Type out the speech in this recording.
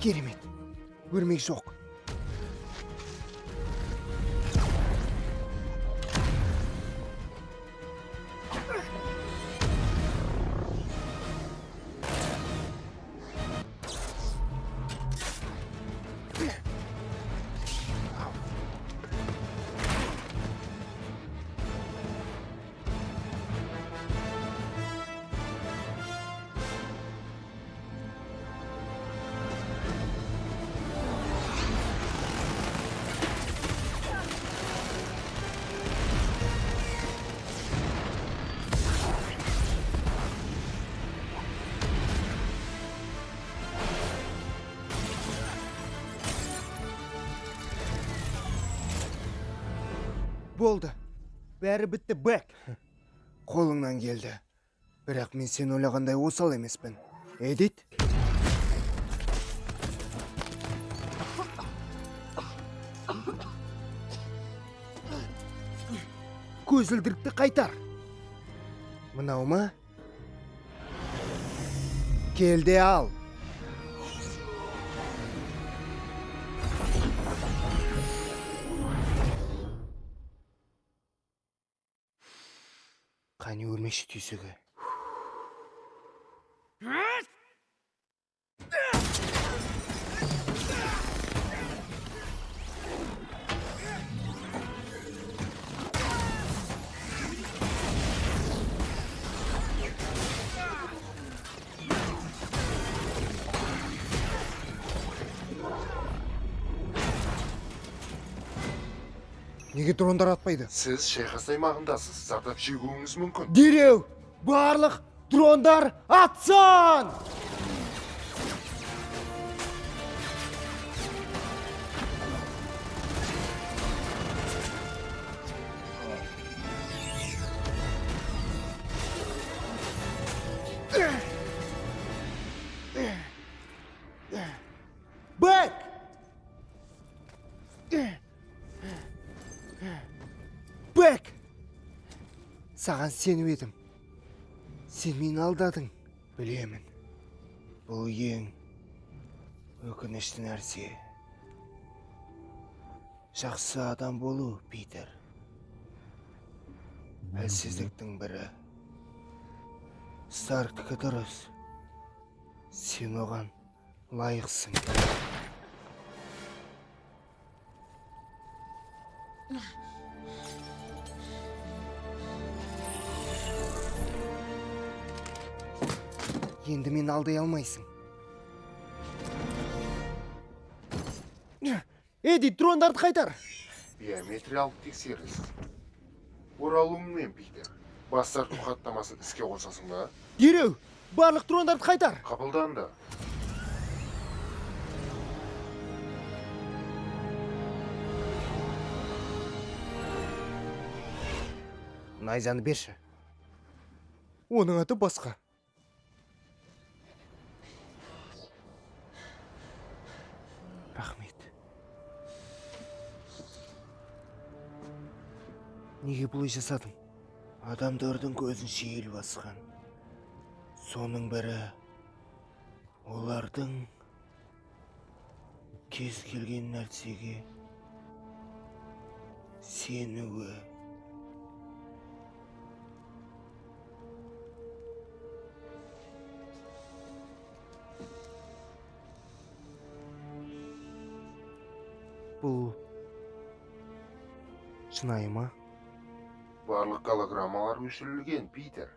Керемет. Өрмек жоқ. Болды. Бәрі бітті, Бэк. Қолыңнан келді. Бірақ мен сен ойлағандай осал емеспін. Эдит? Көзілдірікті қайтар. Мынау ма? Кел де ал. Қане өрмекші түйсігі. Неге дрондар атпайды? Сіз шайқас аймағындасыз, зардап шегуіңіз мүмкін. Дереу! Барлық дрондар атсын! Бэк! Бэк! Саған сеніп едім. Сен мені алдадың. Білемін. Бұл ең өкінішті нәрсе. Жақсы адам болу, Питер. Әлсіздіктің бірі. Старктікі дұрыс. Сен оған лайықсың. Енді мені алдай алмайсың. Эдди, дрондарды қайтар! Биометриялық тексеріс. Оралуыңмен, Питер. Бас тарту хаттамасын іске қосасың ба? Дереу! Барлық дрондарды қайтар! Қабылданды. Найзаны берші. Оның аты басқа. Рахмет. Неге бұлай жасадың? Адамдардың көзін шейіл басқан. Соның бірі олардың кез келген нәрсеге сенуі. Бұл шынайы ма? Барлық голограммалар өшірілген, Питер.